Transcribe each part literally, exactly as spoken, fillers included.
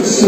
چھُ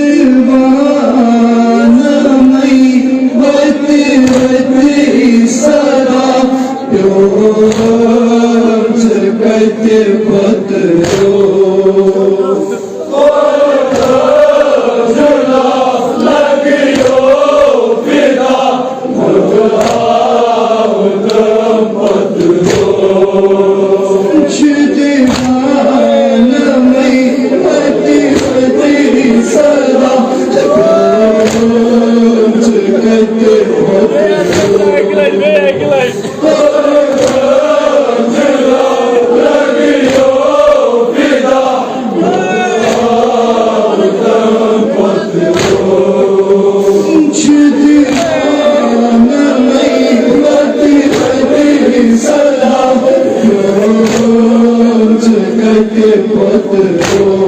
دیوانہٕ مے وتہِ وتہِ صدا پیوٚم، ژٕ کتہِ پتہٕ پیوٚم۔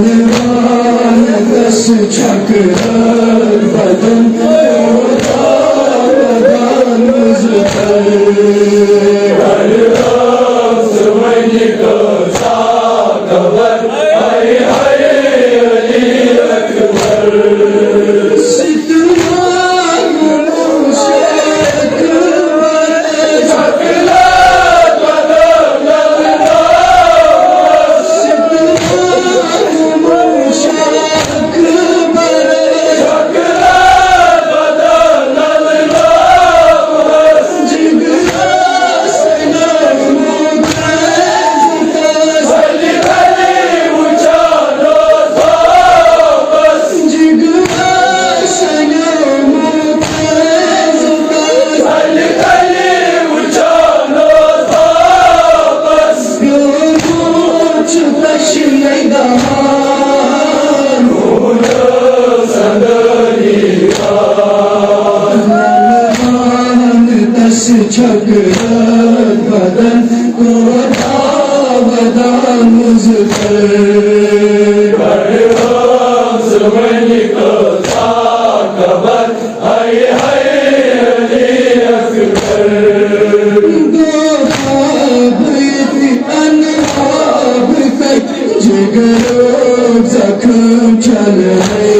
دس چھکر بدن، بدن مزتر۔ چھکر بدن، کوتاہ ودان مزتر۔ بڑھام زمین کو طاقتور، ہائی ہائی علی اکبر۔ دو خواب تھی انواب تک، جگر زخم چل رہے۔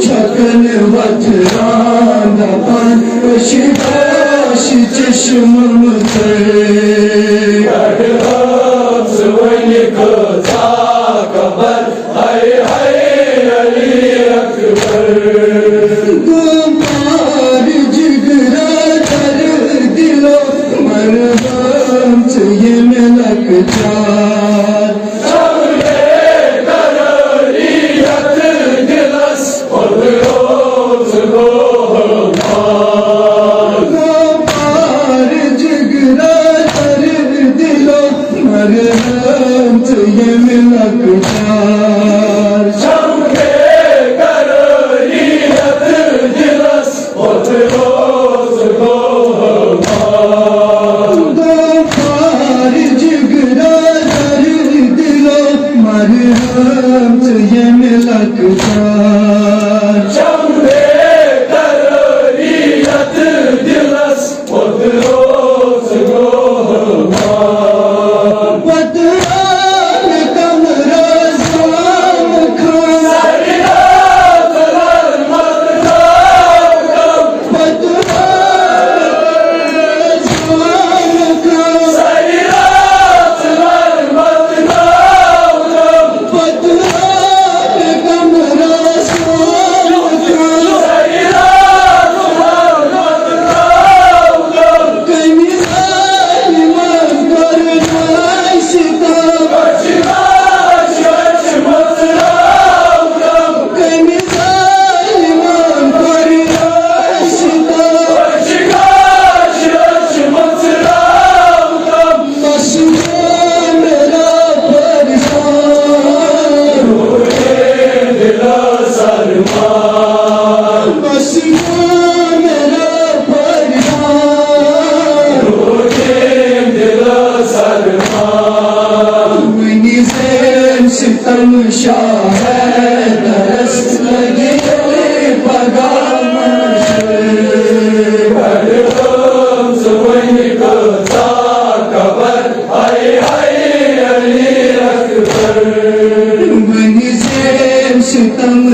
چھکن وتھران دپان، أچھ باش چشم متر۔ ژٕ وَنہِ کۭژاہ خبر، ہاے ہاے علی اکبر۔ گوپار جگرا در دلو مرہم ژٕ ییٚمہِ لۄکچار۔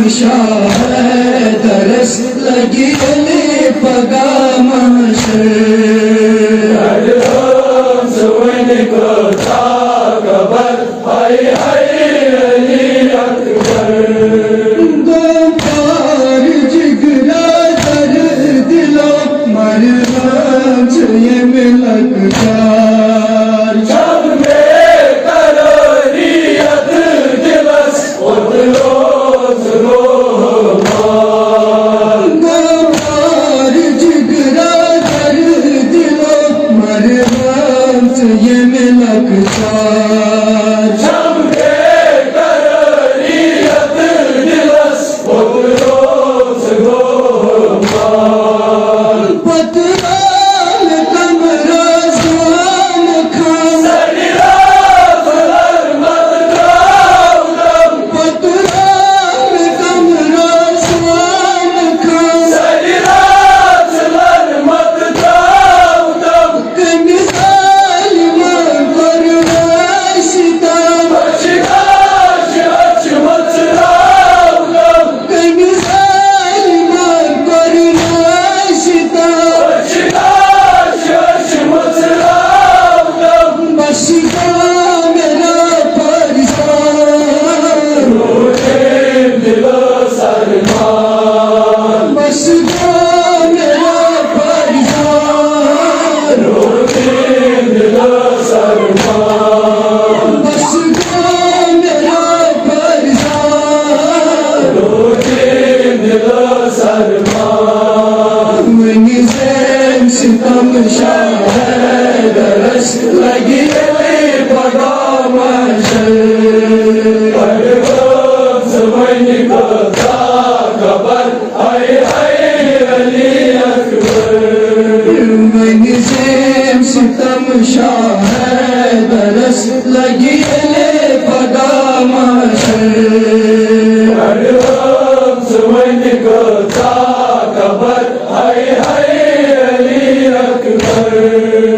شاہ حیدرس لگی علی پگاہ محشر۔ اڑ ہٲژ وۄنۍ کۭژاہ خبر، ہاے ہاے علی اکبر۔ گوٚو پار جگرا در دلو، مرہم چھُ ییٚمہِ لۄکچار۔ چھم بے قرٲری یتھ دلس، اوٚت روز روحمان۔ گوٚو پار جگرا در دلو، مرہم چھُ ییٚمہِ لۄکچار۔ چھم بے قرٲری یتھ دلس، اوٚت روز روحمان۔ پتہٕ آو مےٚ تمرازان خان۔ سرِ راز لر مت تراو تم۔ پتہٕ آو مےٚ تمرازان خان۔ سرِ راز لر مت تراو تم۔ کٔمِس ظالمن کوٚر وۄنۍ ستم؟ أچھ گاش، أچھ مٔژراو تم۔ کٔمِس ظالمن کوٚر وۄنۍ ستم؟ أچھ گاش، أچھ مٔژراو تم۔ بس گوٚو مےٚ رب پریشان۔ روٗدِن دِلس ارمان۔ بس گوٚو مےٚ رب پریشان۔ روٗدِن دِلس ارمان۔ بس گوٚو مےٚ رب پریشان۔ روٗدِن دِلس ارمان۔ وۄنۍ زین ستم شاہ حیدرس، لگہِ علی پگاہ محشر۔ اڑ ہٲژ وۄنۍ کۭژاہ خبر، ہاے ہاے علی اکبر۔ وۄنۍ زین ستم شاہ حیدرس، لگہِ علی پگاہ محشر۔ اڑ ہٲژ وۄنۍ کۭژاہ خبر، ہاے ہاے علی اکبر۔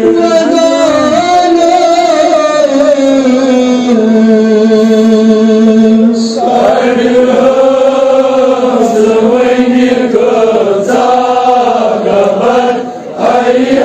ودانس۔ اڑ ہٲژ وۄنۍ کۭژاہ خبر، ہاے